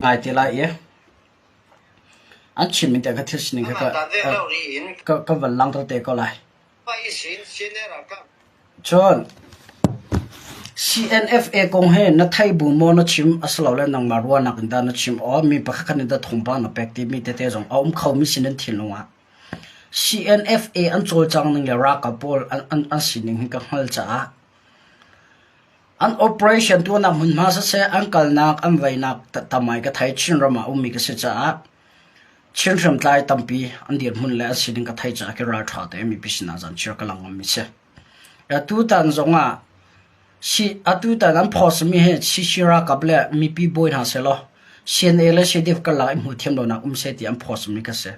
Ngai te lai i an chim ning te kha thil sining kha ka van langhter te ko lai. Cun CNFA kong hi na thei bu maw na chim asilole nangmah ruahnak in dah na chim aw mi pakhat khat nih dah thawngpang na pek timi tete zong a um khomi sin an thinlung ah CNFA an cawlcang ning le ralkap pawl an sining hi ka hngal caah An operation tuahnak hmunhma siseh, an kalnak, an veinak tamai ka thei. Chinram ah ummi ka si caah Chin hriamtlai tampi an dirhmun le an sining ka thei caah khi ralṭha tein mipi sinah zanchiar ka lang ngammi si. Atutan zongah atutan an phawsmi hi CC ralkap le mipi bawi hna sehlaw CNA le CDF karlak i hmuh thiam lonak um seh ti an phawsmi kha si.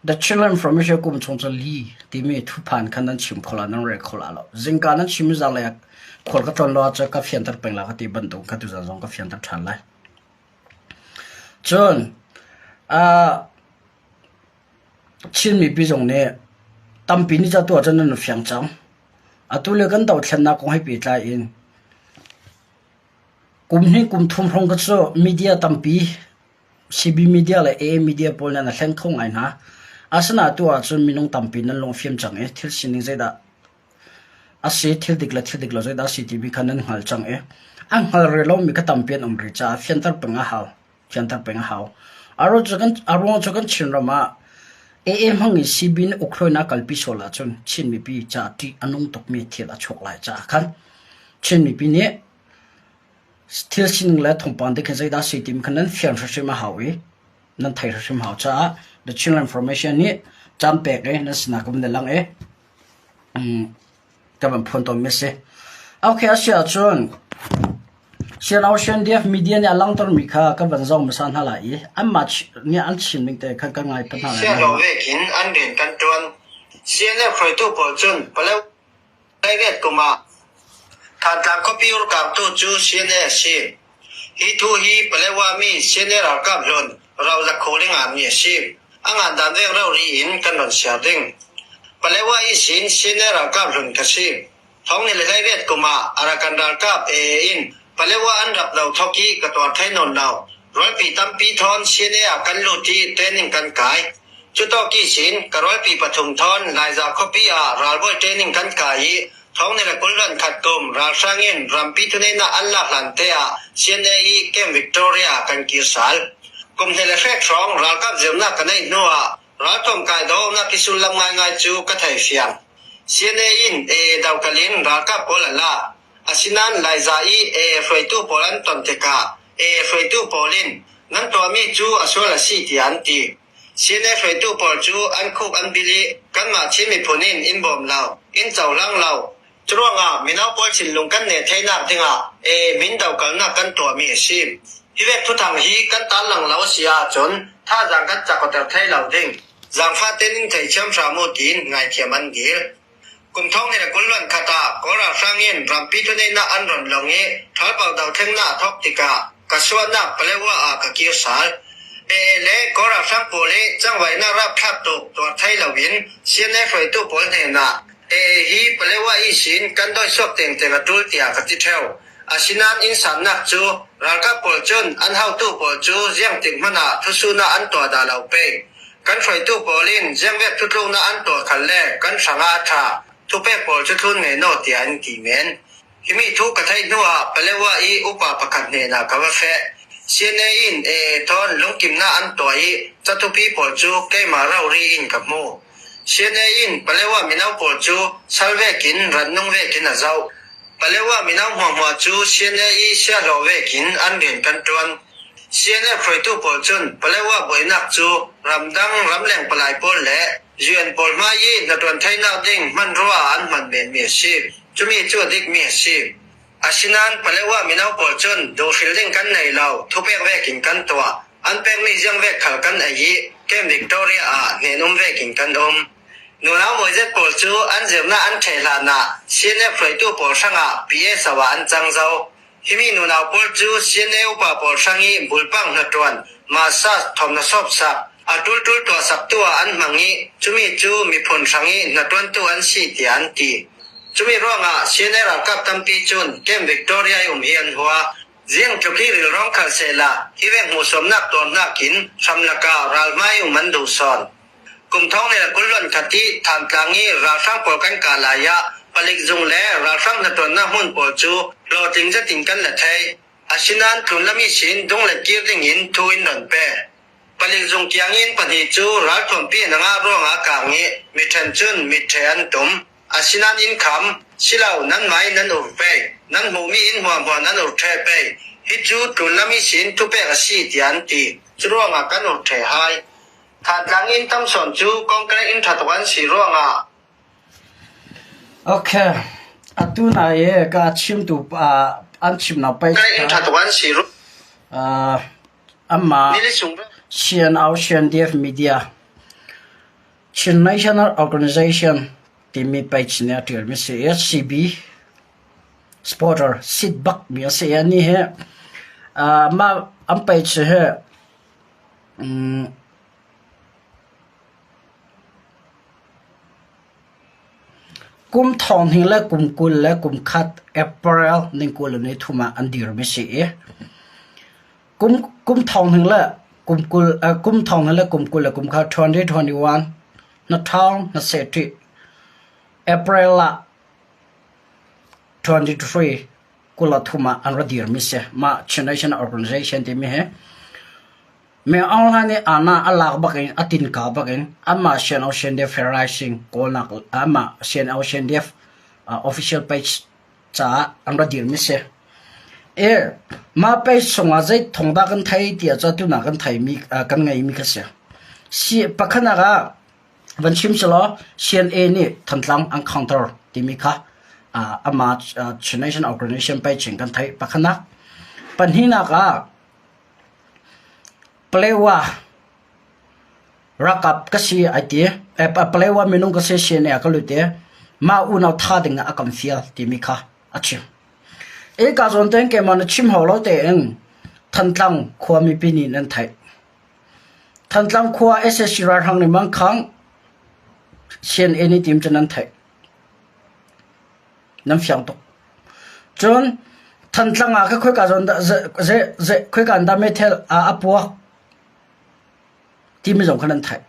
The Chinland Information kum chung cu li timi thuphan kha nan chim kho la nan rel kho la lo. Zingka nan chim zanlei ah khual ka tlawn lo ahcun ka fianter peng la ka ti bantuk kha tuzan zong ka fianter ṭhan lai. Cun Chin mipi zong nih tampi nih ca tu ahcun nan fiang cang. Atu le kan dothlennak kong he pehtlai in kum hnih kum thum hrawng kha cu media tampi CB media le AA media pawl nih an hlen kho ngai hna. Asinain tu ahcun minung tampi nan lungfim cang i thil sining zeidah a si, thil dik le thil dik lo zeidah a si timi kha nan hngal cang i a hngal rih lomi kha tampi an um rih caah fianter peng a hau. Fianter peng a hau. A ruang cu kan Chinram ah AA hmang i CB nih ukhruainak kalpi sual ahcun Chin mipi caah ṭih a nung tukmi thil a chuak lai caah khan Chin mipi nih Thil sining le thawngpang te khi zeidah si timi kha nan fian hrimhrim a hau i nan thei hrimhrim hau caah The Chinland Information nih caan pek i nan sinah ka van i lang i ka van phuan tawnmi a si. Okay, a si ahcun Sian Ocean DF media nih a langhtermi kha ka van zoh hmasa hna lai i anmah nih an chim ning te kha ka ngai pah hna lai. Sianlo vek in an rian kan ṭuan. CNF hruaitu pawl cun Pale Riat kum ah Thantlang khuapi ralkaptu cu CNA a si. Hi thu hi Palewa mi CNA ralkap hlun Rauza Khualinga mi a si. A ngandan vek rori in kan ron siar ding. Palewa i sin CNA ralkap hlun ka si. Thong ni le 18 kum ah Arakan ralkap AA in Palewa an rap lo thok i ka tuar thai nawn lo. Rualpi tampi thawn CNA ah kan lut i training kan kai. Cutawki sin ka rualpi pathum thawn Laiza khuapi ah ralbawi training kan kai i thong ni le 20 ran khat kum ralhrang in rampi thuneinak an lak hlan te ah CNA i Camp Victoria kan kir sal. Kum hnih le hrek hrawng ralkap zirnak ka neih hnu ah raltom kai dawhnak i sullam ngaingai cu ka thei fiang. CNA in AA dokal in ralkap pawl an la. Asinain Laiza i AA hruaitu pawl an ton tikah AA hruaitu pawl in nan tuahmi cu a sual a si tiah an ti. CNA hruaitu pawl cu an khuk an bil i kanmah Chin miphun in in bawm lo, in cohlang lo. Curuangah mino pawl thinlung kan ne theinak dingah AA min dokalnak kan tuahmi a si. Hi vek thuthang hi kan tarlang lo a si ahcun thazaang kan cakoter thai lo ding. Zaangfah tein in theithiam hram u tiin ngaithiam an dil. Kum thong he 20 luan khat ah Kawl ralhrang in rampi thuneihnak an ron long i ṭhalpau dothlennak a thawk tikah ka suahnak Palewa ah ka kir sal. AA le Kawl ralhrang pawl i cangvainak rapthlak tuk tuar thai loin CNA hruaitu pawl hnenah AA hi Palewa ihsin kan dawisuak tengteng a ṭul tiah ka ti ṭheo. Asinain inn sannak cu ralkap pawl cun an haotu pawl cu ziangtik hmanh ah thusuhnak an tuah dah lo pei. Kan hruaitu pawl in ziangvek thutluknak an tuah khal le kan hrangah a ṭha, thupek pawl cu thlun ngei naw tiah an ti men. Himi thu ka theih hnuah Palewa i upa pakhat hnenah ka va feh. CNA in AA thawn lungkimnak an tuah i cathupi pawl cu keimah rori in ka hmu. CNA in Palewa mino pawl cu salvek in rannung vek in a zoh. Palewa mino hmuahhmuah cu CNA i siahlawh vek in an rian kan ṭuan. CNF hruaitu pawl cun Palewa buainak cu ramdang ramleng palai pawl le UN pawl hmai i hnaṭuan theinak ding hmanrua ah an hman menmi a si. Cumi cu a dikmi a si. Asinain Palewa mino pawl cun duhhril ding kan nei lo, thupek vek in kan tuah. An pekmi ziangvek khal kan ei i Camp Victoria ah hnen-um vek in kan um. Nunau mawizet pawl cu an zirnak an ṭheh hlanah CNF hruaitu pawl hrangah PA so ah an cang zau. Himi nunau pawl cu CNA upa pawl hrang i bulpang hnaṭuan, massage, thawmhna sawpsak, a ṭulṭul tuahsaktu ah an hmang i cumi cu miphun hrang i hnaṭuantu an si tiah an ti. Cumi ruangah CNA ralkap tampi cun Camp Victoria i um hi an hua. Ziang tluk hi rilrawng khal sehla hi vek hmuhsawmnak tuarnak in hramlak ah ralhmai um an duh sawn. Kum thong le 21 khat i Thantlang i ralhrang pawl kan kah lai ah palik zung le ralhrang hnaṭuannak hmun pawl cu hlawhtling zet in kan la thei. Asinain tlunlami sin dung le kir ding in thu in ron pe. Palik zung tiang in pahnih cu ralthuampi an ngah ruangah kaang i miṭhen cun mitṭhe an tum. Asinain inn kham, silo nanmah in nan ur pei, nan hmuhmi inn hmuahhmuah nan ur ṭheh pei. Hi cu tlunlami sin thupek a si tiah an ti. Curuangah kan ur ṭheh hai. Thantlang inn tamsawn cu concrete inn ṭha tuk an si ruangah Okay. Atu na i ka chimtu pa an chimnak pei inn ṭha tuk an si uh, amah CNO CNDF Media Chin National Organization timi page nih a ṭialmi si i CB supporter sit bakmi a si i anih hi uh, mah an page hi um, kum thong hnih le kum 20 le kum khat April ning 23 ah an dirmi si i Kum kum thong hning le kum 20 kum thong hnih le kum 20 le kum kha 2021 na ṭhawng na seh ṭih. April ah 23 23 ah an ra dirmi si. Mah Chin Nation Organization timi hi mi online nih ana a lak bak in a tinka bak in anmah CNO CNDF Rising kawlnak anmah CNO CNDF official page caah an ra dirmi si. E mah page chungah zei thong dah kan thei tiah cu tuna kan theimi kan ngeimi kha si. Si pakhatnak ah van chim selaw CNA nih Thantlang an counter timi kha amah Chin Nation Organization page in kan theih pakhatnak. Pahnihnak ah Palewa Ralkap ka si ai ti. Palewa minung ka si CNA ah ka lut i mah unau tha ding ah a kan fial timi kha a chim. Eka zawn tein keimah na chim hau lo tein Thantlang khua mipi nih nan theih. Thantlang khua SSC ralhrang nih mangkhang CNA nih tim cu nan theih. Nan fiang tuk. Cun Thantlang ah ka khoika zawn dah ze ze khoika dah meithal a puak timi zong kha nan theih.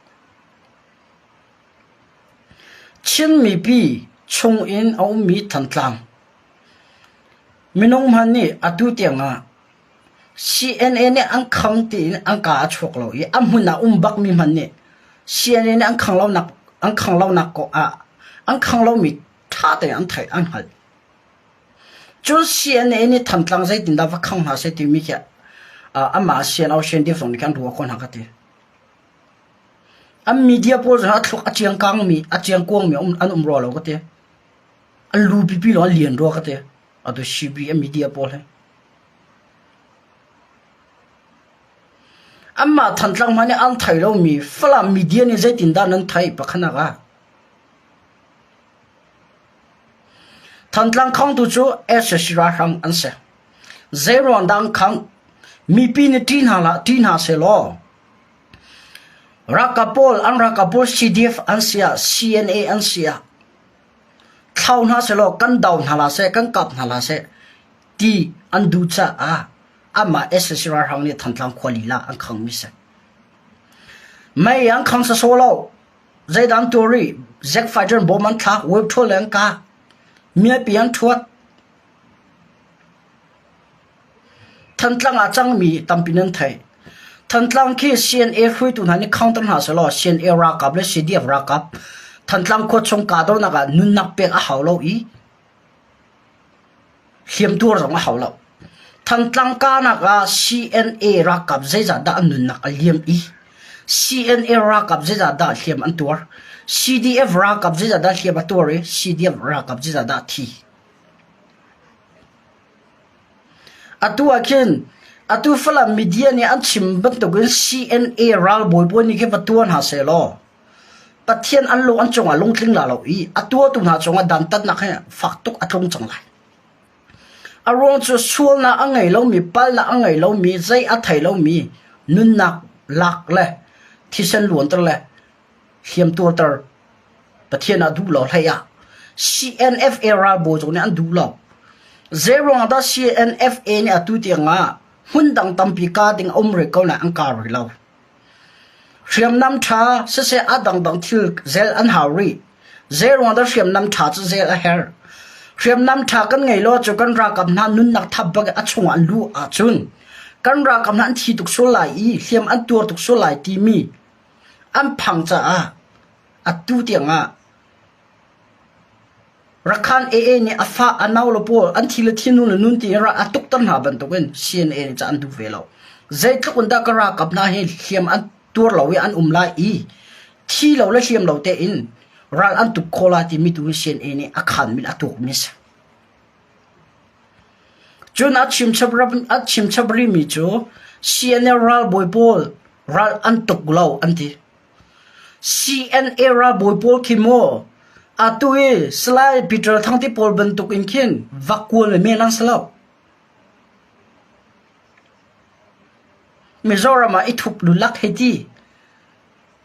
Chin mipi chungin a ummi Thantlang minung hmanh nih atu tiangah CNA nih an khang tiin an kaa a chuak lo i a hmun ah um bakmi hmanh nih CNA nih an khang lonak an khang lonak kong ah an khang lomi ṭha tein an theih an hngalh. Cun CNA nih Thantlang zeitindah va khang hna seh timi khi amah CNO CNDF zong nih khan ruah ko hna ka ti. An media pawl zong a thluk a ciangkangmi a ciangkuangmi an um rua lo ka ti. An lu pipi lawng an lian rua ka ti. Atu CB a media pawl hi. Anmah Thantlang hmanh nih an thei lomi Falam media nih zeitindah nan theih pakhatnak ah? Thantlang khangtu cu sac ralhrang an si. Zeiruang dah an khangh? Mipi nih ṭih hna hlah, ṭih hna sehlaw ralkap pawl an ralkap pawl CDF an si ah CNA an si ah thlau hna sehlaw kan do hna hlah seh, kan kap hna hlah seh ti an duh caah amah sac ralhrang nih Thantlang khua lila an khangmi si. Mei an khang sawsawh lo. Zeidah an tuah rih? Zack fighter bom an thlak, web ṭhual le an kah. Miapi an ṭhuat. Thantlang ah cangmi tampi nan theih. Thantlang khi CNA hruaitu hna nih counter hna sehlaw CNA ralkap le CDF ralkap Thantlang khua chung kahdohnak ah nunnak pek a hau lo i hliamtuar zong a hau lo. Thantlang kahnak ah CNA ralkap zeizah dah an nunnak a liam i CNA ralkap zeizah dah hliam an tuar? CDF ralkap zeizah dah hliam a tuar i CDF ralkap zeizah dah a thi? Atu ah khin atu Falam media nih an chim bantukin CNA ralbawi pawl nih khin va tuar hna sehlaw Pathian an lung an cungah lungtling la lo i a tuartu hna cungah dantatnak hi fak tuk a tlung cang lai. A ruang cu sualnak a ngei lomi, palnak a ngei lomi, zei a thei lomi nunnak lak le thisen luanter le hliamtuarter Pathian ah duh lo hlei ah CNFA ralbawi zong nih an duh lo. Zeiruang dah CNFA nih atu tiang ah hmun dang tampi ka ding a um rih ko nain an kar rih lo. Hriamnam ṭha siseh a dangdang thil zel an hau rih. Zeiruang dah hriamnam ṭha cu zel a herh? Hriamnam ṭha kan ngei lo cu kan ralkap hna nunnak thap bak in a chungah an luh ahcun kan ralkap hna an thi tuk sual lai i hliam an tuar tuk sual lai timi an phang caah atu tiangah Rakhan AA nih a fa a nau le pawl an thi le thi nu le nun tiin ral a tukter hna bantukin CNA nih ca an duh ve lo. Zeitluk in dah ka ralkap hna hi hliam an tuar lo i an um lai i thi lo le hliam lo tein ral an tuk khawh lai timi tu hi CNA nih a khanmi le a tukmi a si. Cun a chimchap a chimchap rihmi cu CNA ralbawi pawl ral an tuk lo an ti. CNA ralbawi pawl khi maw atu i Salai Peter Thang te pawl bantuk in khin vakkual men an si lo. Mizoram ah i thup lulak hei ti.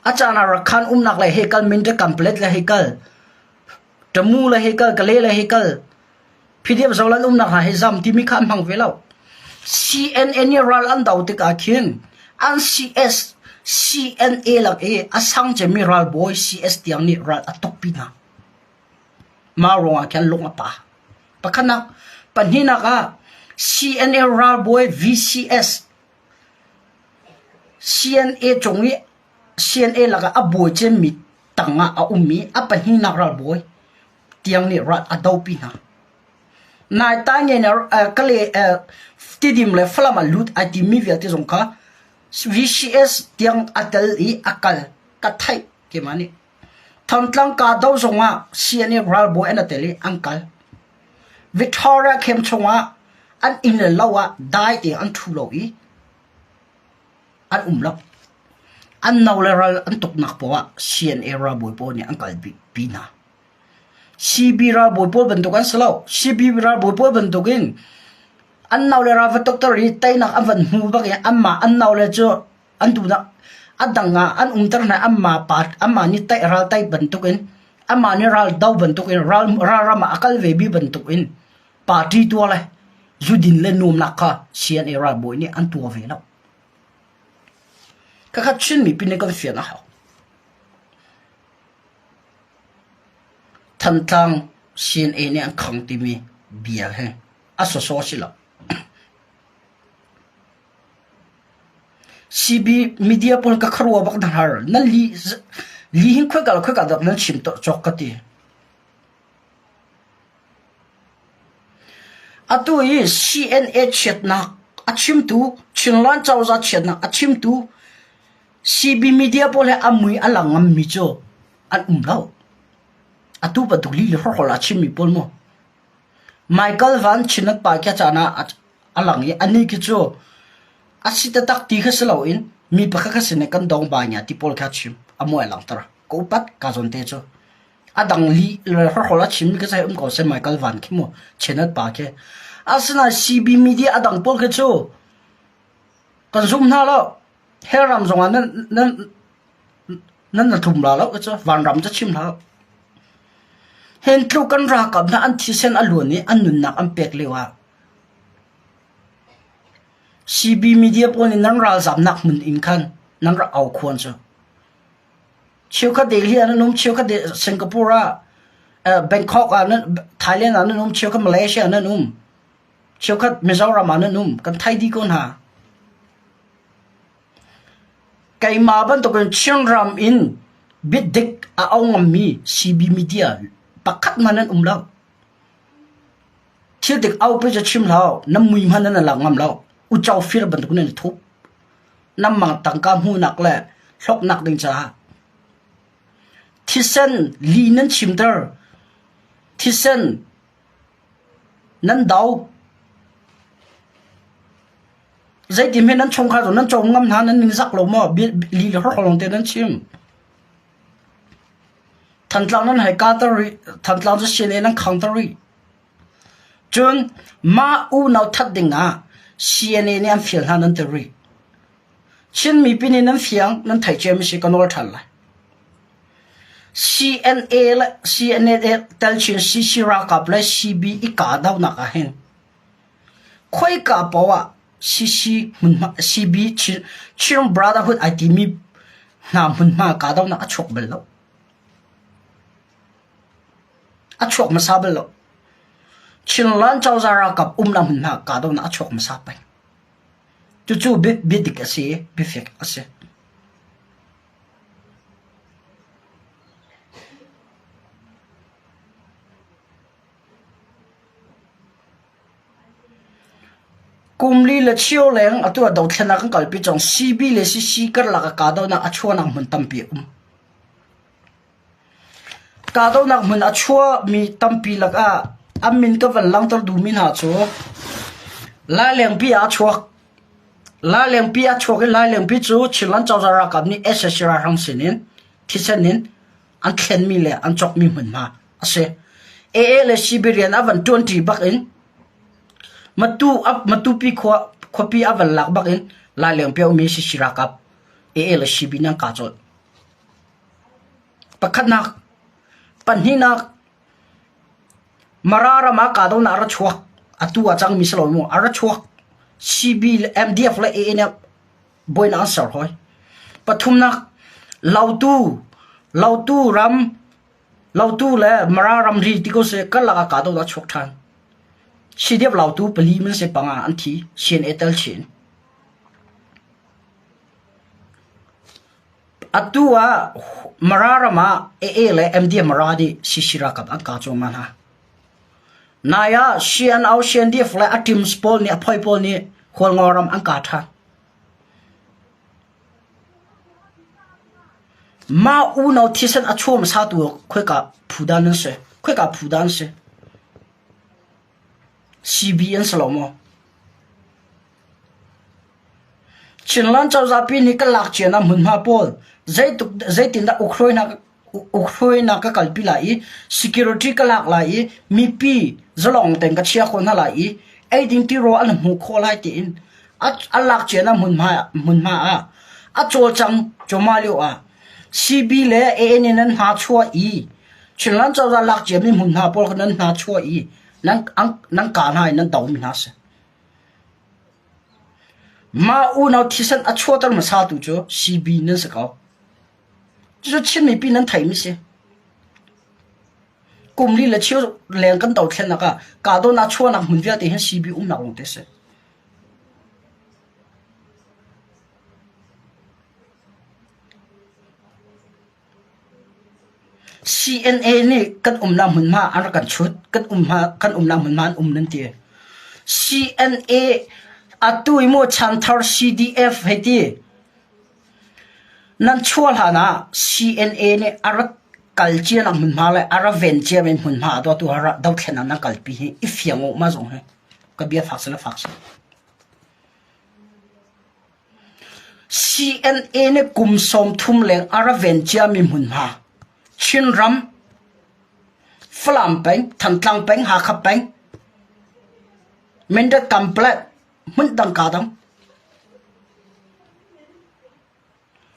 A caan ah Rakhan umnak le hei kal, Mindat Kanpalet le hei kal, Tamu le hei kal, Kale le hei kal, PDF Zoland umnak hna hei zam timi kha an hmang ve lo. CNN i ral an do tikah khin an CS CNA lak i a sang cemmi ralbawi CS tiang nih ral a tukpi hna. Mah ruangah khin lung a pa. Pakhatnak, pahnihnak ah CNA ralbawi VCS CNA cung i CNA lakah a bawi cemmi tangah a ummi a pahnihnak ralbawi tiang nih ral a dopi hna. Nai ta nge kale Tidim le Falam ah lut ai timi vialte zong kha VCS tiang a tel i a kal ka theih keimah nih. Thantlang ka do zong ah CNA ralbawi an a tel i an kal. Victoria camp chungah an inn le lo ah dai te an ṭhu lo i an um lo. An no le ral an tuknak poah ah CNA ralbawi pawl nih an kalpi hna. CB ralbawi pawl bantuk an si lo. CB ralbawi pawl bantukin an no le ral va tukter i teinak an van hmu bak i anmah an no le cu an duhnak a dang ah an umter hna anmah pa anmah nih tai ral tai bantukin anmah nih ral do bantukin ral ram ah a kal ve mi bantukin party tuah le zudin le nuamnak kha CNA ralbawi nih an tuah ve lo. Khakha Chin mipi nih kan fian a hau. Thantlang CNA nih an khang timi bia hi a sawsawh si lo. CB media pawl ka kharua bak nan har. Nan li li hin khoika khoika dak nan chim to cawk ka ti. Atu i CNA chiatnak a chimtu Chinland cozah chiatnak a chimtu CB media pawl he a mui a lang ngammi cu an um lo. Atu bantuk lih le hrawkhrol a chimmi pawl mu. Michael Van Chinat pa khi a caan ah a lang i anih khi cu a si taktak ti kha si loin mi pakhat kha sin in kan dong ba nya ti pawl kha a chim. A mui a langhter. Ka upat ka zawn te cu. A dang lih le hrawkhrol a chimmi khi cu um ko seh Michael Van khi mu Chinat pa khi. Asinain CB media a dang pawl khi cu kan zum hna lo. Hell ram zongah nan nan nan na tlum la lo cu vanram cu chim hlah. Hen tluk kan ralkap hna an thisen a luan i an nunnak an pek lio ah CB media pawl nih nan ralzamnak hmun in khan nan rak au khuan cu. Cheukhat Delhi ah nan um, cheukhat Singapore ah, Bangkok ah nan, Thailand ah nan um, cheukhat Malaysia ah nan um, cheukhat Mizoram ah nan um. Kan thai dih ko hna. Keimah bantukin Chinram in biadik a au ngammi CB media pakhat hmanh an um lo. Thil dik au pe cu chim hlah, na mui hmanh nan la ngam lo. Uco fir bantuk nan i thup. Nan mang tangka hmuhnak le hlawknak ding caah. Thisen li nan chimter. Thisen Nan do. Zeitin hme nan chungkhar cu nan cawm ngam hna nan ningzak lo maw? Li le hrawkhrol te nan chim. Thantlang nan hei ka ter rih. Thantlang cu CNA nan khang ter rih. Cun mah unau that ding ah CNA nih an fial hna nan ti rih. Chin mipi nih nan fiang nan theih cia mi si ka nawl ṭhan lai. CNA le CNA tel chin CC ralkap le CB i kahdohnak ah hin. Khoika paoh ah CC hmunhma CB Chin Brotherhood ai timi hna hmunhma kahdohnak a chuak bal lo. A chuak hmasa bal lo. Chinland cozah ralkap umnak hmunhma kahdohnak a chuak hmasa peng. Cucu biadik a si i biafik a si. Kum li le cheu leng atu ah dothlennak kan kalpi cang. CB le CC karlak ah kahdohnak a chuahnak hmun tampi a um. Kahdohnak hmun a chuahmi tampi lakah an min ka van langhter duhmi hna cu Lailengpi ah a chuak. Lailengpi a chuak i Lailengpi cu Chinland cozah ralkap nih sac ralhrang sinin thisen in an thlenmi le an cawkmi hmunhma a si. AA le CB rian a van ṭuanṭi bak in Matu Matupi khua khuapi a van lak bak in Lailengpi a ummi CC ralkap AA le CB nih an kah colh. Pakhatnak, pahnihnak, Mara ram ah kahdohnak a ra chuak. Atu ah cangmi si lo mu, a ra chuak. CB le MDF le AA nih buainak an ser hoi. Pathumnak, Lautu, Lautu ram, Lautu le Mara ramri ti ko seh karlak ah kahdohnak a chuak ṭhan. CDF Lautu pali man se panga an thi, CNA tel chin. Atu ah Mara ram ah AA le MDF Mara nih CC ralkap an kah cuahmah hna. Nai ah CNO, CNDF le a teams pawl nih a phoi pawl nih Hualngo ram an kah ṭhan. Mah unau thisen a chuah hmasatu khoika phu dah nan si? Khoika phu dah an si? CB an si lo maw? Chinland cozah pi nih kan lak cia nak hmunhma pawl zeitindah ukhruainak ka kalpi lai i security ka lak lai i mipi zalong tein ka chia khawh hna lai i eiding tirawl an hmuh khawh lai tiin a lak cia nak hmunhma ah a cawlcang cuahmah lio ah CB le AN in nan hna chuah i Chinland cozah lak ciami hmunhma pawl kha nan hna chuah i nan kah hna i nan domi hna a si. Mah unau thisen a chuahter hmasatu cu CB nan si ko. Cucu Chin mipi nan theimi si. Kum li le cheu leng kan dothlennak ah kahdohnak chuahnak hmun vialte hin CB umnak lawng te si. CNA nih kan umnak hmunhma an rak kan chut. Kan umnak hmunhma an um nan ti. CNA atu i maw chanthar CDF hei ti. Nan chuah hlan ah CNA nih a rak kal cianak hmunhma le a ra ven ciami hmunhma ah tu dothlennak nan kalpi hi i fiang u mah zong hi ka bia fak seh le fak seh. CNA nih kum 30 leng a ra ven ciami hmunhma Chinram, Falam peng, Thantlang peng, Hakha peng, Mindat Kanpetlet, hmun dang kaa dang.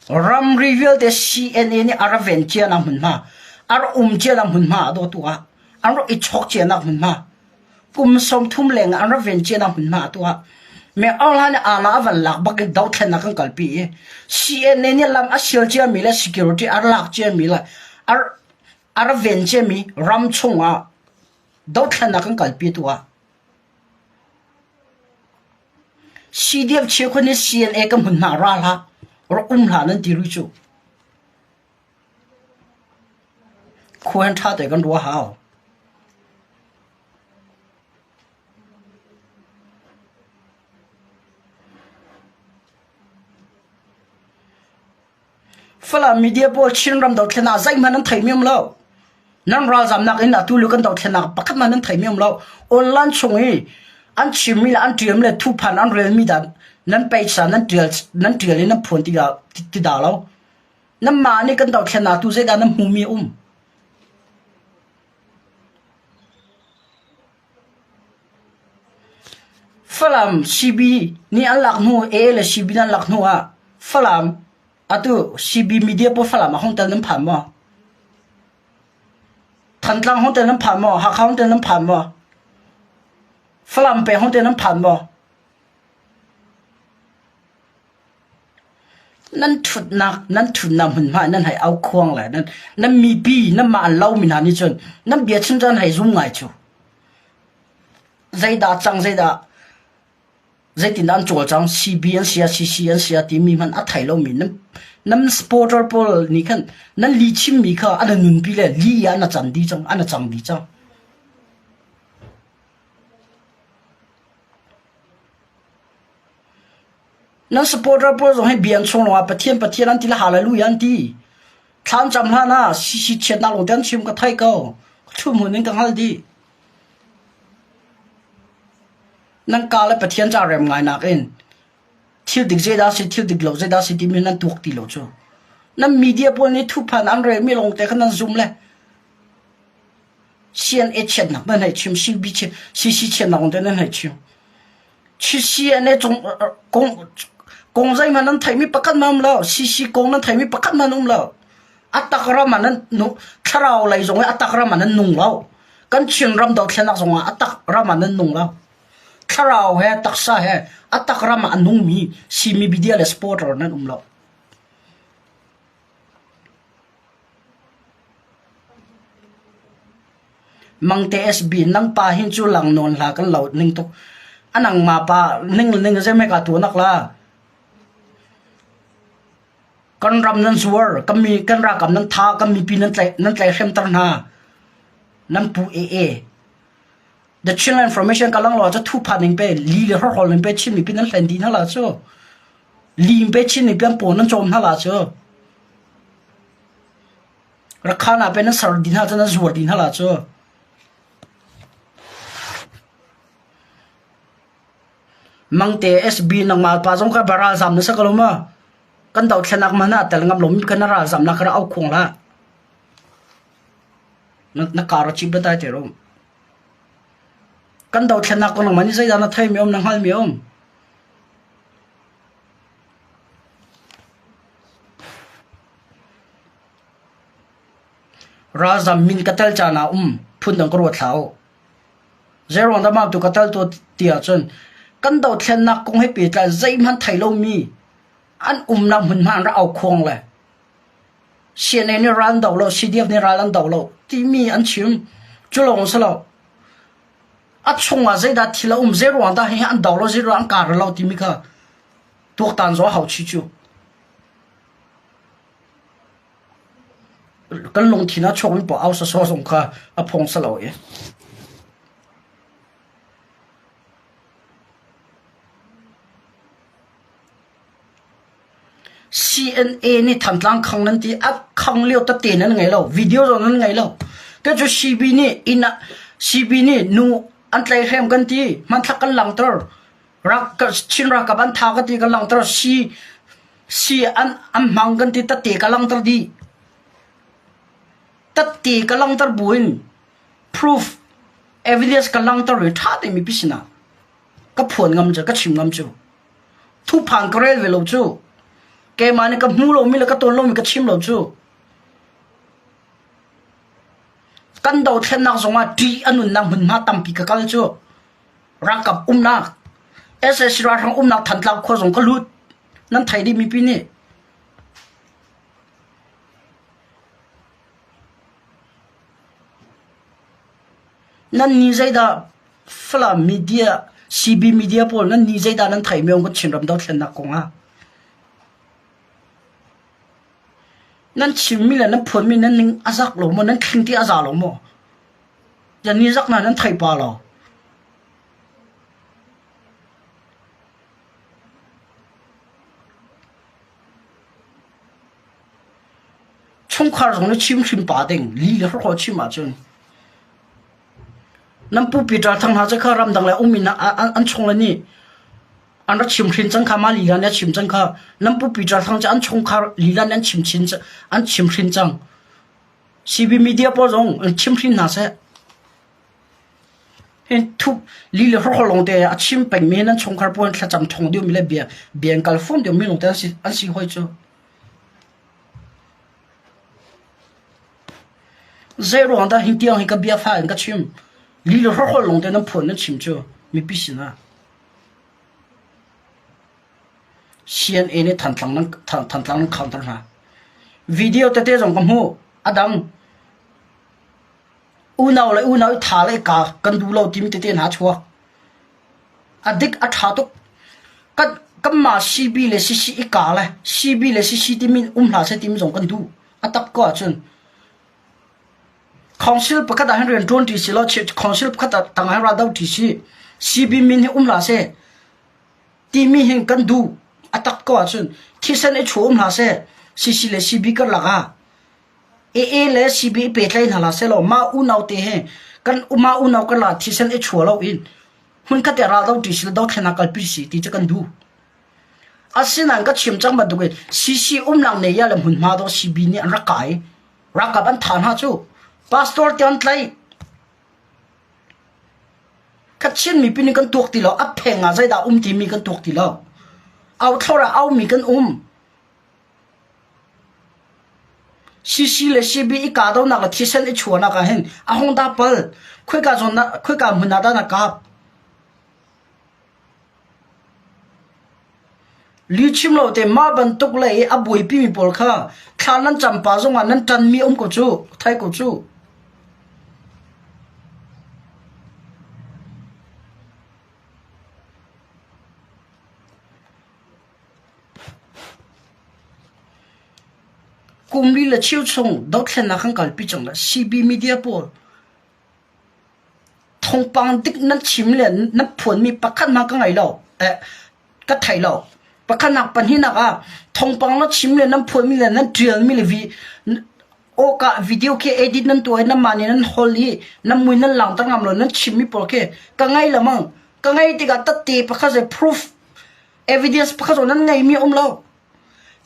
Ramri vialte CNA nih a ra ven cianak hmunhma, a ra um cianak hmunhma a dawtu ah, an rak i chawk cianak hmunhma, kum 30 leng an ra ven cianak hmunhma a tuah. Me Aung Hla nih aana a van lak bak in dothlennak kan kalpi i CNA nih lam a sial ciami le security a lak ciami le a ra ven ciami ram chung ah dothlennak kan kalpi tu ah CDF cheukhat nih CNA ka hmun hna ra hlah, rak um hlah nan ti rih cu. Khua hin ṭha te kan ruah hau. Falam media pawl Chinram dothlen ah zeihmanh an theimi um lo. Nan ralzamnak in atu lio kan dothlennak pakhat hmanh an theimi um lo. Online chung i an chimmi le an ṭialmi le thuphan an relmi dah nan page ah nan ṭial nan ṭial i nan phuan ti dah ti dah lo. Nanmah nih kan dothlennak tu zeidah nan hmuhmi a um? Falam CB nih an lak hnu AA le CB nih an lak hnu ah Falam atu CB media pawl Falam ah hong tel nan phan maw? Thantlang hong tel nan phan maw? Hakha hong tel nan phan maw? Falam peng hong te nan phan maw? Nan ṭhutnak nan ṭhutnak hmunhma in nan hei au khuang le nan nan mipi nanmah an lomi hna nih cun nan biachim cu an hei zum ngai cu. Zeidah cang zeidah zeitindah an cawlcang CB an si ah CC an si ah timi hmanh a thei lomi nan nan supporter pawl nih khan nan li chimmi kha an nunpi le li ah an cang dih cang an cang dih cang. Nan supporter pawl zong hi bia an chung lawngah Pathian Pathian an ti le hallelujah an ti. Thlan cam hlan ah CC chiatnak lawng te an chim ka thei ko. Ka thu hmun in ka hngal dih. Nan ka le Pathian ca rem ngai nak in thil dik zeidah si thil dik lo zeidah si timi nan tuak ti lo cu. Nan media pawl nih thuphan an relmi lawng te kha nan zum le CNA chiatnak nan hei chim CB CC chiatnak lawng te nan hei chim. CCNA cung kong kong zeihmanh nan theihmi pakhat hmanh um lo. CC kong nan theihmi pakhat hmanh um lo. A tak ram ah nan thlarau lei zong i a tak ram ah nan nung lo. Kan Chin ram dothlennak zong ah a tak ram ah nan nung lo. Thlarau he taksa he a tak ram ah a nungmi simi media le supporter nan um lo. Mangte SB nang pa hin cu lang nawn hla kan lo ning tuk. Anang ma pa ning ning zei me ka tu nak la. Kan ram nan zuar, kan mi kan rakam nan tha, kan mipi nan tlai nan tlai hrem tar hna. Nan pu e e. The Chinland Information ka lang lo cha thu pha ning pe li le hor hol ning pe Chin mipi nan hlen di hna la chu. Lim pe Chin mipi an paw nan chom hna la chu. Rakhan ah pe nan ser dih hna cu nan zuar dih hna la cu. Mangte SB nangmah pa zong kha ralzam na si ko lo maw? Kan dothlenak man ah tel ngam lomi kha na ralzam nak kha au khuang hlah. Na, na kar a chip dai te rum. Kan dothlenak kong nangmah nih zeidah na thei mi um na hngal mi um? Ralzam min ka tel caan ah um phundang ka ruat hlah u. Zeiruang dah mah tu ka tel tuah ti ahcun kan dothlennak kong he pehtlai zeihmanh thei lomi an umnak hmunhma an rak aukhuang le CNA nih ral an do lo, CDF nih ral an do lo timi an chim. Cu lawng si lo. A chungah zeidah thil a um, zeiruang dah hihi an do lo, zeiruang an kar lo timi kha tuaktan zong a hau chih cu. Kan lungthin ah chuakmi paoh au sawsawh zong kha a phung si lo i. CNA nih Thantlang khang nan ti a khang lio tete nan ngei lo video zong nan ngei lo te cu CB nih inn ah CB nih nu an tlaihhrem kan ti hmanthlak kan langhter rak Chin ralkap an tha ka ti kan langhter si si an an hmang kan ti tete ka langhter dih tete ka langhter buin proof evidence ka langhter i tha te mipi sinah ka phuan ngam cu ka chim ngam cu thuphan ka rel ve lo cu keimah nih ka hmu lomi le ka tawn lomi ka chim lo cu kan dothlennak zongah ṭih a nunnak hmunhma tampi ka kal cu ralkap umnak SAC ralhrang umnak Thantlang khua zong ka lut nan thei dih mipi nih nan ni zeidah Falam media CB media pawl nan ni zeidah nan thei mi kan Chinram dothlennak kong ah nan chimmi le nan phuanmi nan ning a zak lo maw nan thling ti a za lo maw Yan ni zak na nan thei pa lo. Chungkhar zong nih chim hrim pa ding li le hrawh chim ahcun nan pu Peter Thang hna cu kha ramdang le um in an chung le nih an rak chim hrin cang kha mah lila nih a chim cang kha nan pu Peter Thang cu an chungkhar lila nih an chim chin an chim hrin cang CB media pawl zong an chim hrin hna seh. Hin thup li le hrawk lawng te a chim pengmi nan chungkhar pawl thlacam thong deuhmi le bia bia an kal fom deuhmi lawng te an si an si hoi cu. Zei ruang dah hin tiang hi ka bia fa in ka chim. Li le hrawk lawng te nan phuan nan chim cu. Mipi sinah. CNA nih Thantlang nan Thantlang nan counter hna. Video tete zong ka hmuh. A dang. Unau le unau i tha le ka kan duh lo timi tete hna chuak. A dik a ṭha tuk. Kan kanmah CB le CC i ka le CB le CC timi um hlah seh timi zong kan duh. A tak ko ahcun Council pakhat ah hin rian ṭuan ṭi si law council pakhat ah tang ah hin ra do ṭi si. CB min hi um hlah seh timi hin kan duh. A tak ko ahcun thisen i chuah um hlah seh CC le CB karlak ah AA le CB i pehtlaih hna hlah sehlaw mah unau te he kan mah unau karlak thisen i chuah loin hmunkhat ah ral doṭi si le dothlennak kalpi si ti cu kan duh. Asinain ka chim cang bantukin CC umnak ne ya le hmunhma dawh CB nih an rak kai. Ralkap an thah hna cu. Pastor te an tlaih. Kachin mipi nih kan tuak ti lo. A pheng ah zeidah um timi kan tuak ti lo. Au thlor ah aumi kan um. CC le CB i kahdohnak le thisen i chuahnak ah hin a hung dah pal. Khoika zawn ah khoika hmun ah dah na kap? Lihchim lo te mah bantuk lei i a buaipimi pawl kha thla nan cam pah zongah nan ṭanmi um ko cu, thei ko cu. Kum li le cheu chung dothlennak kan kalpi cang le CB media pawl thawngpang dik nan chim le nan phuanmi pakhat hmanh ka ngei lo eh ka thei lo. Pakhatnak pahnihnak ah thawngpang na chim le nan phuanmi le nan ṭialmi le vi awka video khi edit nan tuah i nanmah nih nan hol i nan mui nan langhter ngam lo nan chimmi pawl khi ka ngei lemang. Ka ngei tikah tatte pakhat zei proof evidence pakhat zong nan ngeimi a um lo.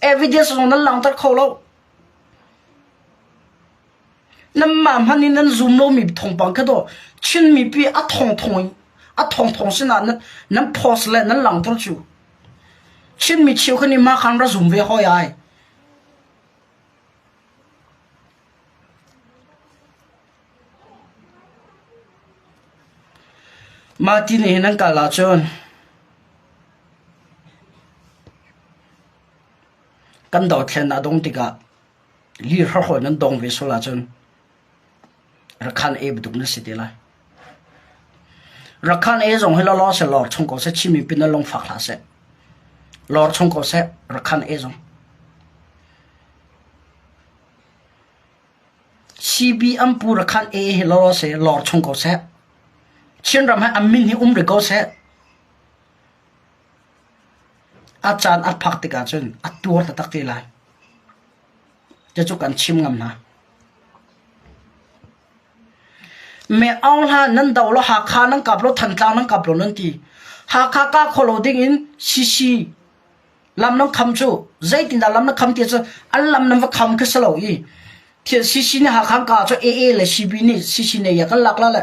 Evidence zong nan langhter kho lo. Nanmah hmanh in nan zum lomi thawngpang kha daw Chin mipi a thongthong a thongthong sinah nan nan post le nan langhter cu. Chin mi cheu kha nih mah khan ra zum ve hoi ai. Mah ti nih hin an kal ahcun kan dothlen a dong tikah li hrawhrawl nan dong ve sual ahcun Rakhan e bantuk na si te lai. Rakhan e zong hi lawlaw seh lor chung ko seh Chin mipi nan lungfak hlah seh. Lor chung ko seh Rakhan e zong. CB an pu Rakhan e hi lawlaw seh lor chung ko seh. Chinram hi an min hi um rih ko seh. A caan a phak tikah cun a tuar taktak te lai. Cucu kan chim ngam hna. Me Aung Hla nan do lo Hakha nan kap lo Thantlang nan kap lo nan ti. Hakha ka kho lo ding in CC lam nan kham cu zeitindah lam nan kham ti cu an lam nan va kham khi si lo i CC nih Hakha ka cu AA le CB nih CC ne ya kan lak la le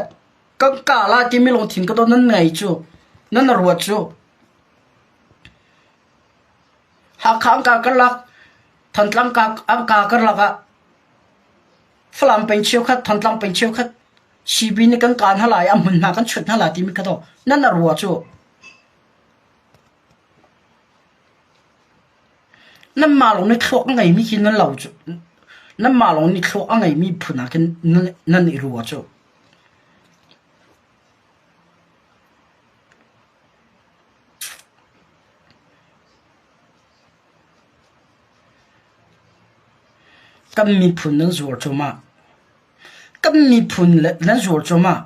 kan ka la timi lungthin ka to nan ngei cu nan ruat cu Hakha an ka karlak Thantlang ka an ka karlak ah Falam peng cheukhat Thantlang peng cheukhat CB nih kan kaan hna lai a hmun hna kan chut hna lai timi kha to nan a rua cu nanmah lawng nih thluak a ngeimi khi nan lo cu nanmah lawng nih thluak a ngeimi phun ah khin nan i rua cu Kan miphun nan zuar cuahmah. Kan miphun nan zuar cuahmah.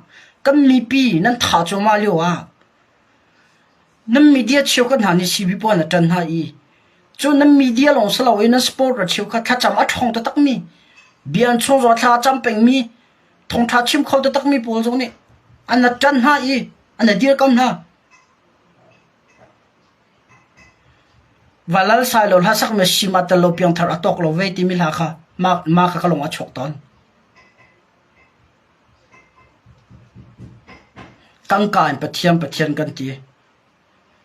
Kan mipi nan thah cuahmah lio ah nan media cheukhat hna nih CB pawl na ṭan hna i cu nan media lawng si loin nan supporter cheukhat thlacam a ṭhawng taktakmi bia an chung zong thla a cam pengmi thawngṭha chim kho taktakmi pawl zong nih an na ṭan hna i an na dirkamh hna. Valal Sailo hlasak mi sim a tel lo piangthar a tawk lo ve timi hla kha mah mah kha ka lung a chuak tawn. Tangka in Pathian Pathian kan ti.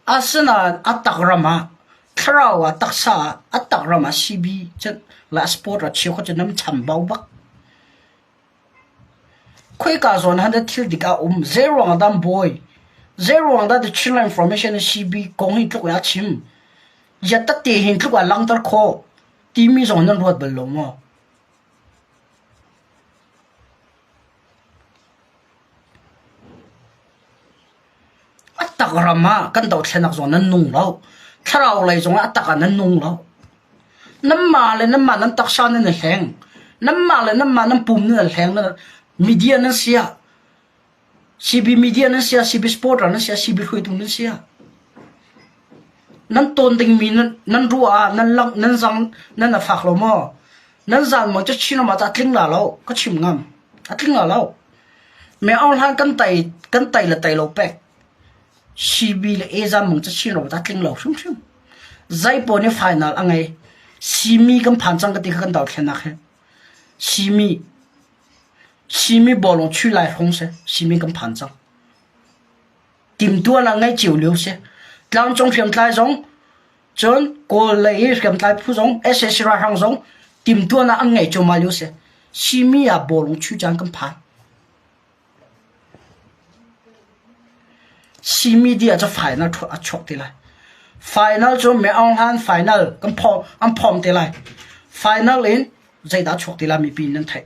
Asinain a tak ram ah thlarau ah taksa ah a tak ram ah CB cun la sport ah cheu kha cu nam chambau bak. Khoika zawn han thil dik a um zeiruang ah dah bawi? Zeiruang dah The Chinland Information in CB kong hi tluk in a chim? Yatate hin tluk ah langhter khawh timi zong nan ruat bal lo maw? A tak ram ah kan dothlenak zong nan nung lo. Thlarau lei zong ah a tak ah nan nung lo. Nanmah le nanmah nan taksa nan i hleng. Nanmah le nanmah nan pum nan i hleng. Media nan si ah CB media nan si ah CB supporter nan si ah CB hruaitu nan si ah nan tawn dingmi nan nan ruah ah nan lang nan zang nan a fak lo maw? Nan zan maw cu Chin ram ah a tling la lo ka chim ngam a tling la lo. Me Aung Hlan kan tai kan tai le tai lo pek CB le A zan mong cu Chin ram ah a tling lo hrimhrim. Zei pawl nih final a ngei. Simi kan phan cang ka ti kha kan dothlennak hi. Simi Simi bawlung chuih lai hrawng si. Simi kan phan cang. Timtuan ah ngei cio lio si. Tlangcung hriamtlai zong cun Kawl lei i hriamtlai phu zong sac ralhrang zong timtuan ah an ngei cuahmah lio si. Simi ah bawlung chuih caan kan phan. Simi dih ah cu final a chuak te lai. Final cu Me Aung Hlan final kan phawm an phawm te lai. Final in zeidah a chuak ti lai mipi nan theih.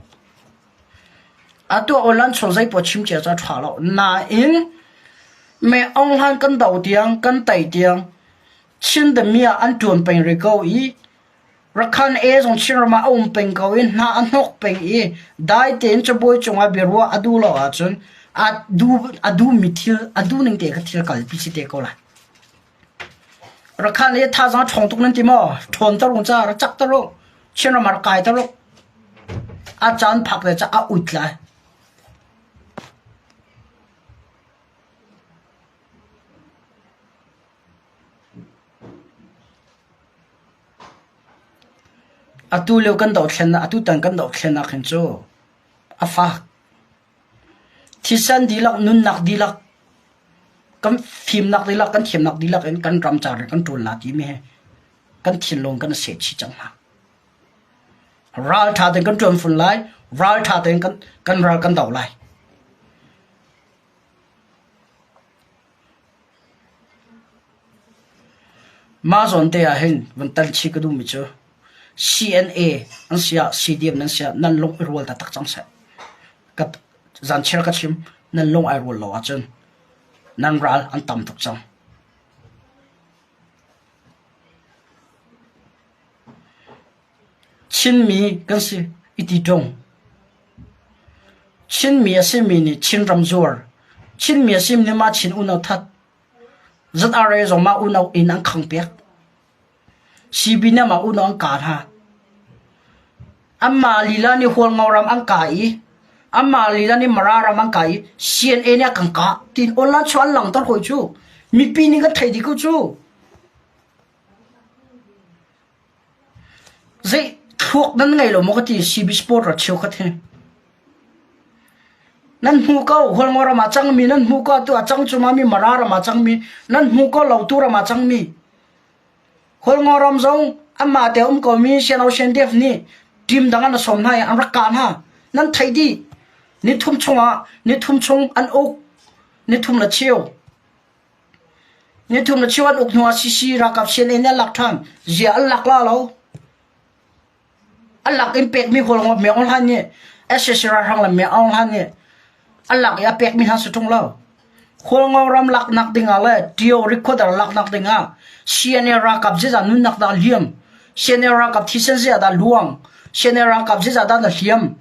Atu online chung zeipoh chim cia cu a ṭha lo. Nain Me Aung Hlan kan do tiang kan tei tiang Chin dami ah an ṭuan peng rih ko i Rakhan e zong Chinram ah a um peng ko i hna a hnok peng i dai tein cabuai cungah biaruah a duh lo ahcun a duh a duhmi thil a duh ning te kha thil kalpi si te ko lai. Rakhan e thazaang ṭhawng tuk nan ti maw? Ṭhawn ter u ca, ra cak ter u. Chinram ah ra kai ter u. A caan phak le ca a ut lai. Atu lio kan dohthlennak atutan kan dohthlennak hin cu a fak. Thisen dihlak, nunnak dihlak, kan fimnak dihlak, kan thiamnak dihlak in kan ram ca rian kan ṭuan la timi hi kan thinlung kan i sehchih cang hna. Ralṭha tein kan ṭuan fun lai, ralṭha tein kan, kan ral kan doh lai. Mah zawn te ah hin van tal chih ka duhmi cu CNA an si ah CDM nan si ah nan lung i rual taktak cang seh. Ka zanchiar ka chim nan lung ai rual lo ahcun nan ral an tam tuk cang. Chinmi kan si i ti ṭung. Chinmi a simi nih Chinram zuar. Chinmi a simi nih mah Chin unau that. ZRA zong mah unau inn an khang piak. CB nih mah unau an kah hna. Anmah lila nih Hualngo ram an kah i anmah lila nih Mara ram an kah i CNA nih a kan kah tiin online chuah an langhter hawi cu. Mipi nih kan theih dih ko cu. Zei thluak nan ngei lo maw ka ti CB Sport ra cheukhat hi. Nan hmu ko Hualngo ram ah cangmi nan hmu ko atu a cang cuma mi Mara ram ah cangmi nan hmu ko Lautu ram ah cangmi. Hualngo ram zong anmah te um ko mi Sian Ocean Def nih team dang an sawm hna i an rak kah hna. Nan theih dih. Nithum chungah nithum chung an uk. Nithum le cheu. Nithum le cheu an uk hnuah CC ralkap CNA nih an lak ṭhan. Zia an lak la lo. An lak in pekmi Hualngo Myo Aung Hlaing nih sac ralhrang le Myo Aung Hlaing nih an lak i a pekmi hna si ṭung lo. Hualngo ram laknak dingah le Tio Rikhuadar laknak dingah CNA ralkap zeizah nunnak dah liam, CNA ralkap thisen zeiah dah luang, CNA ralkap zeizah dah na hliam,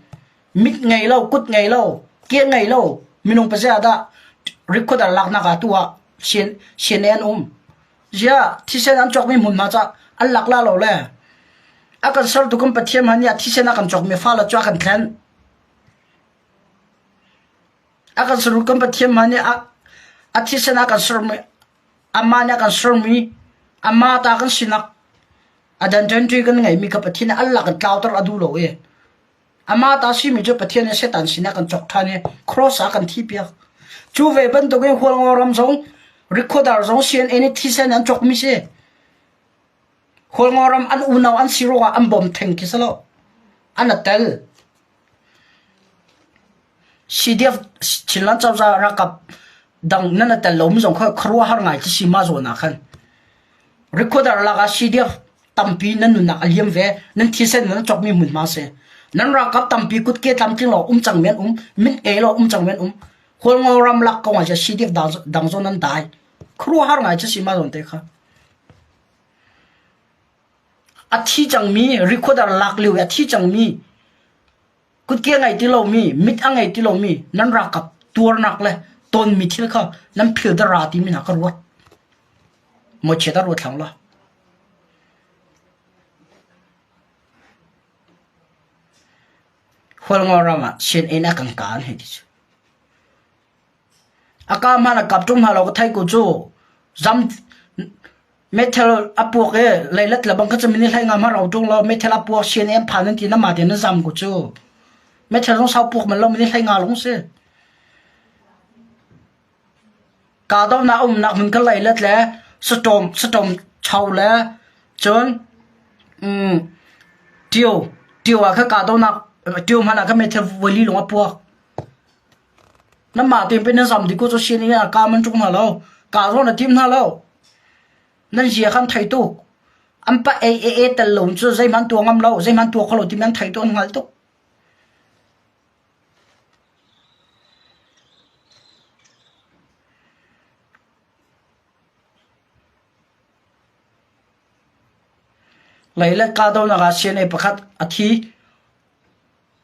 mit ngei lo, kut ngei lo, ke ngei lo minung pazia dah rikhuadar laknak ah tu ah CNA an um. Ziah thisen an cawkmi hmunhma ca an lak la lo le a kan sertu kan Pathian hmanh nih a thisen a kan cawkmi fale cu a kan thlen. A kan sertu kan Pathian hmanh nih a a thisen a kan sermi amah nih a kan sermi amah ta kan sinak a identity kan ngeimi kha Pathian nih an lak in tlauter a duh lo i Amah ta simi cu Pathian nih Satan sinah kan cawk ṭhan i cross ah kan thihpiak. Cu ve bantukin Hualngo ram zong Rikhuadar zong CNA nih thisen an cawkmi si. Hualngo ram an unau an si ruangah an bawm theng khi si lo. An a tel. CDF Chinland cozah ralkap. Dang nan a tel lomi zong kha khuaruahhar ngai khi si mah zawn ah khan. Recorder lak ah CDF tampi nan nunnak a liam ve, nan thisen nan cawkmi hmunhma si. Nan ralkap tampi kutke tlamtling lo um cang men um, mit ngei lo um cang men um. Hualngo ram lak kong ah CDF dang zawn nan dai. Khuaruahhar ngai khi si mah zawn te kha. A thi cangmi recorder lak lio i a thi cangmi Kutke a ngei ti lomi, mit a ngei ti lomi nan ralkap tuarnak le tonmi thil kha nan phil dara timi hna ka ruat. Mawchiat a ruat hlang lo. Hualngo ram ah CNA a kan kaan hei ti cu. A ka hmanh a kap ṭung hna lo ka theih ko cu. Zam meithal a puak i leilet le bang kha cu minute hlei nga hmanh rau ṭung lo meithal a puak CNA an phan an ti na mah tein na zam ko cu. Meithal zong sau puak man lo minute hlei nga lawng si. Kahdohnak a umnak hmun kha leilet le saṭawm saṭawm cho le cun um ṭio ṭio ah khan kahdohnak ṭio hmanh ah khan meithal voili lawng a puak. Nanmah tein pei nan zam dih ko cu sian ah kaa man ṭung hna lo. Kaa zawn a tim hna lo. Nan zia khan thei tuk. An pa ei e e tel lo cu zeihmanh tuah ngam lo, zeihmanh tuah kho lo timi an thei tuk an hngal tuk. Leilet kahdohnak ah CNA pakhat a thi.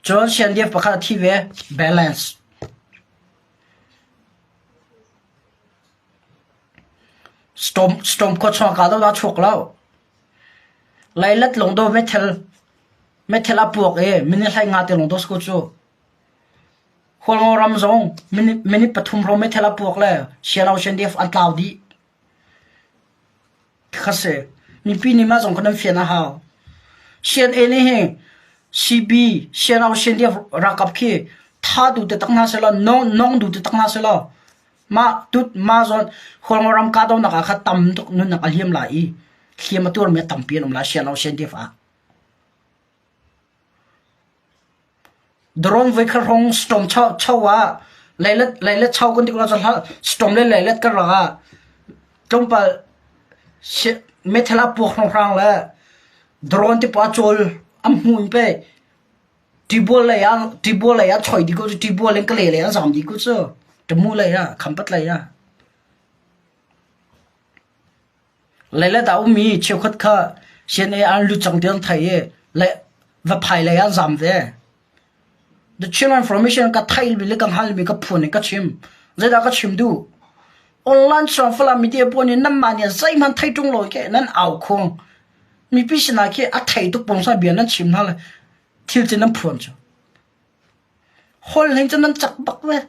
Cun siandiak pakhat a thi ve. Balance. Storm, storm khua chung ka do a chuak lo. Leilet lung do meithal meithal a puak i minute hlei nga te lung do sku cu. Hualngo ram zong minute minute pathum ro meithal a puak le siano siandiak an tlau dih. Kha si. Mipi nih mah zong kha nan fian a hau. CNA nih hi CB, CNO, CNDF ralkap khi tha duh te tak hna selaw, nong, nong duh te tak hna selaw, mah tut mah zawn Hualngo ram kahdohnak ah kha tam tuk nunnak a hliam lai i hliam a tuarmi a tampi an um lai CNO, CNDF ah. Drone voikhat hrawng storm cho ah leilet cho kan ti ko lai storm le leilet karlak ah tlawmpal meithal a puak hrawnghrang le drone te pawl a cawl an hmu in pei tibual lei ah tibual lei ah choi dih ko cu tibual in Kale lei ah zam dih ko cu Tamu lei ah Khampat lei ah. Leilet ah ummi cheukhat kha CNA an lut cang ti an theih i le vaphai lei ah zam ve. The Chin Information ka theihmi le ka hngalhmi ka phun in ka chim. Zeidah ka chim duh? Online chung Falam media pawl nih nanmah nih zeihmanh thei ṭung lo ke nan au khung. Mipi sinah khi a thei tuk pungsa bia nan chim hna le thil cu nan phuan cu. Hol hin cu nan cak bak ve.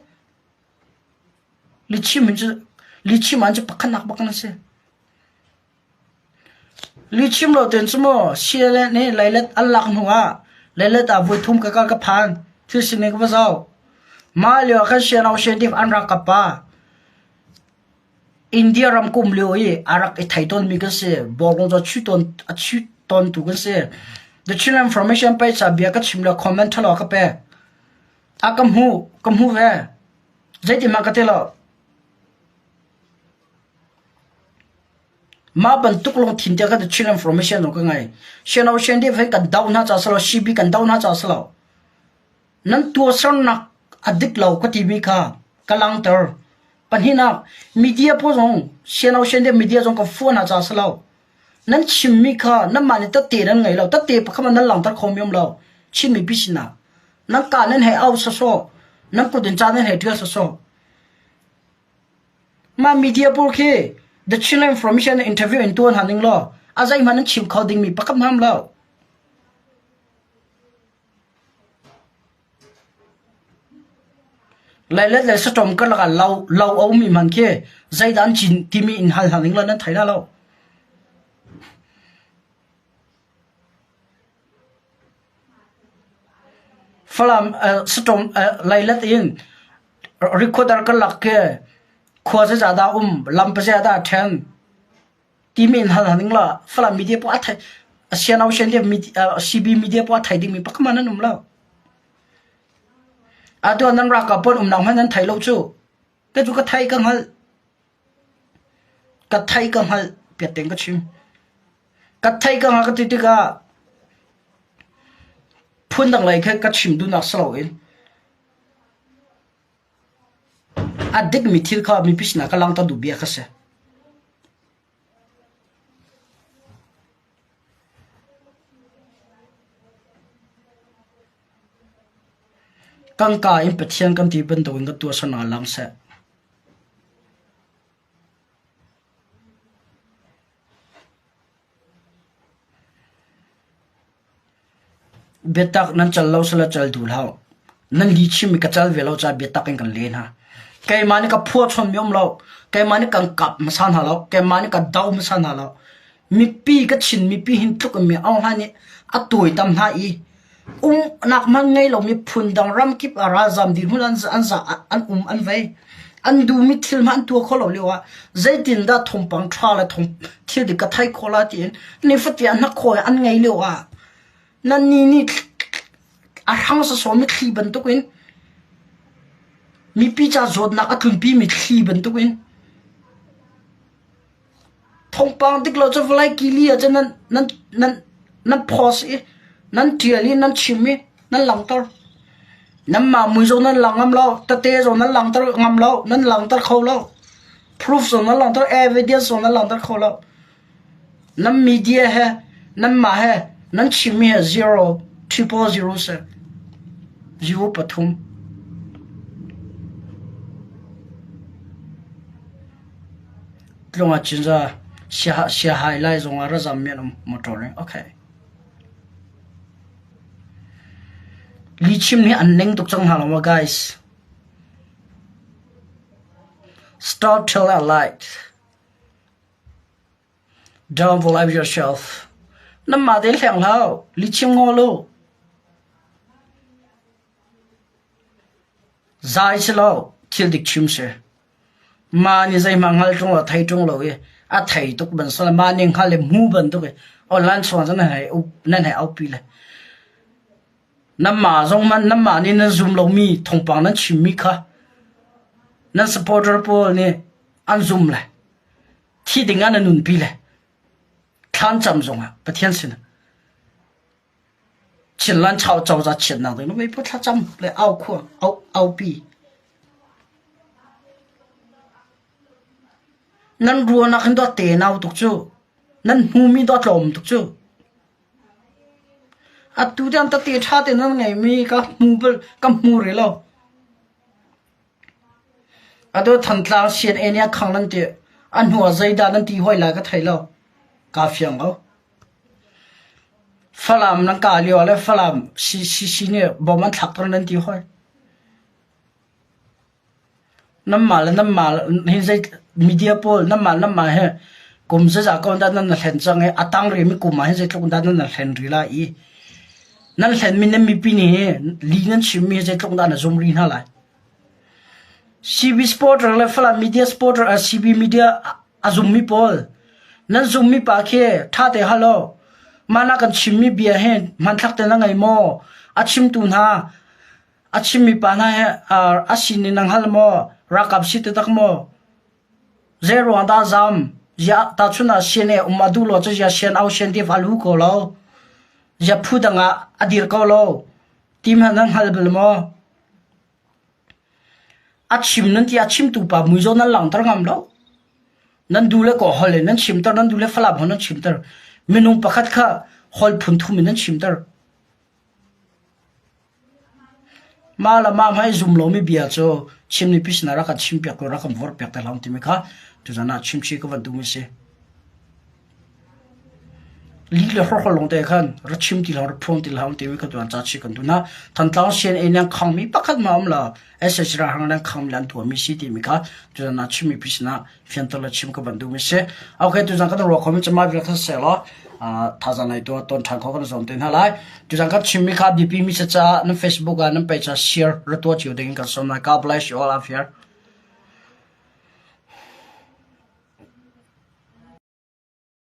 Lichim hin cu lichim an cu pakhatnak bak nan si. Lichim lo ten cu maw CLN nih leilet an lak hnu ah leilet ah voi thum ka kal ka phan thil sining ka va zoh. Mah lio ah khan Siano Scientific an rak ka pa. India ram kum lio i a rak i thei tawnmi kan si. Bawlung cu a chu tawn a chu tawntu kan si. The Chin Information page ah bia ka chim le comment ṭhalo ka pek. A ka hmuh, ka hmuh ve. Zeitin ka ti lo. Mah bantuk lungthin te kha Chin information zong ka ngei. Siano CNDF he kan doh hna caah si lo, CB kan doh hna caah si lo. Nan tuahsernak a dik lo ka timi kha ka langhter. Pahnihnak, media pawl zong siano CNDF media zong ka fuah hna caah si lo. Nan chimmi kha nanmah nih tatte nan ngei lo. Tatte pakhat hmanh nan langhter kho mi um lo. Chin mipi sinah. Nan ka nan hei au sawsawh. Nan kut in ca nan hei ṭial sawsawh. Mah media pawl khi The Chinland Information interview in tuan hna ning law a zeihmanh nan chim kho dingmi pakhat hmanh lo. Leilet le saṭawm karlak ah lo, lo a ummi hmanh khi zeidah an cin timi in hal hna ning law nan thei hna lo. Falam saṭawm leilet in recorder karlak khi khua zeizah dah um, lam pazeiah dah a ṭhen timi in hal hna ning law Falam media poah a thei Siano CB media poah a thei dingmi pakhat hmanh an um lo. Atu ah nan ralkap pawl umnak hmanh nan thei lo cu. Ka cu ka thei ka hngalh. Ka thei ka hngalh piat tein ka chim. Ka thei ka hngalh ka ti tikah phundang lei khin ka chim duhnak si loin a dikmi thil kha mipi sinah ka langhter duh bia kha si. Kan kaa in Pathian kan ti bantukin kan tuahsernak lang seh. Biatak nan cal lo sala cal duh hlah. Nan li chimmi ka cal ve lo caah biatak in kan len hna. Keimah nih ka phuah chommi um lo. Keimah nih kan kap hmasa hna lo. Keimah nih ka do hmasa hna lo. Mipi ka Chin mipi hin tluk in mi Aung Hlaing nih a tuaitam hna i umnak hmanh ngei lomi phundang ramkip ah ralzam dirhmun an an za an um an vei. An duhmi thil hmanh an tuah khawh lo lio ah zeitindah thawngpang ṭha le thawng thil dik ka thei khawh lai tiin nifatin an hnakhaw i an ngei lio ah nannih nih a hrang sawsawmi thli bantukin mipi ca zawtnak a tlunpimi thli bantukin Thawngpang dik lo cu vawlei kili ah cun nan nan nan nan post i nan ṭial i nan chim i nan langhter. Nanmah mui zong nan lang ngam lo, tete zong nan langhter ngam lo, nan langhter kho lo. Proof zong nan langhter, evidence zong nan langhter kho lo. Nan media he nanmah he nan chimmi he zero, triple zero si. Zero pathum. Tlung ah Cinza siahai lai zong ah razam mi an um motor in. Okay. Lichim nih an ning tuk cang hna lo ma guys. Stop till a light. Don't believe yourself. Nan mah te hleng hlau. Lichim ngol u. Zai si lo, thil dik chim si. Mah nih zeihmah hngal ṭung lo, thei ṭung lo i a thei tuk ban sal mah nih hngal le hmu bantuk i online chuang cu nan hei nan hei aupi le nanmah zong man nanmah nih nan zum lomi thawngpang nan chimmi kha nan supporter pawl nih an zum le thi ding ah nan nunpi le thlan cam zongah Pathian sin Chinland cozah chiatnak ding na pu thlacam le au khua au aupi. Nan ruahnak hin dawt te nau tuk cu. Nan hmumi dawt tlawm tuk cu. Atu tiang tete ṭha te nan ngeimi ka hmu bal ka hmu rih lo. Atu Thantlang CNA nih a khang nan ti a hnu ah zeidah nan ti hoi lai ka thei lo. Kaa fiang lo. Falam nan kah lio ah le Falam CCC nih bom an thlak tawn nan ti hoi. Nanmah le nanmah hi zei media pawl nanmah nanmah he kum zeizah ko dah nan hlen cang i a tang rihmi kum ah hin zeitluk dah nan hlen rih lai i nan hlenmi nan mipi nih hi li nan chimmi hi zeitluk dah na zum rih hna lai. CB supporter le Falam media supporter CB media a zummi pawl nan zummi pa khi ṭha te hal u. Mah na kan chimmi bia hi hmanthlak te na ngei maw? A chimtu hna a chimmi pa hna hi a sin in na hngal maw? Ralkap si taktak maw? Zei ruang dah zam? Ziah tahchun ah CNA um a duh lo cu ziah sian au sian ti val hu ko lo. Ziah phu dang ah a dir ko lo. Ti hmanh nan hngal bal maw? A chim nan ti a chimtu pa mui zawn nan langhter ngam lo. Nan duh le kaw hol in nan chimter, nan duh le Falam hol nan chimter. Minung pakhat kha hol phun thum in nan chimter. Mah le mah hmai zum lomi bia cu chimmi pi sinah rak kan chimpiak ko, rak kan vorhpiak te hlah timi kha tuzan ah chimchih ka van duhmi si. Li le hrawkhrol lawng te khan ra chim ti hlah, ra phuang ti hlah timi kha tuan ca chih kan duh na. Thantlang CNA nih khangmi pakhat ma um la SH ralhrang nih khangmi an tuahmi si timi kha tuzan ah chimmi pi sinah fianter le chim ka van duhmi si. Okay, tuzan kan ruah khomi cu mah vial kha seh law thazang nei tu ton ṭhan kho kan zuam te hna lai. Tuzan kan chimmi kha biapi mi si caah nan Facebook ah nan page ah share ra tuah cio ding in kan sawm lai. God bless you all out here.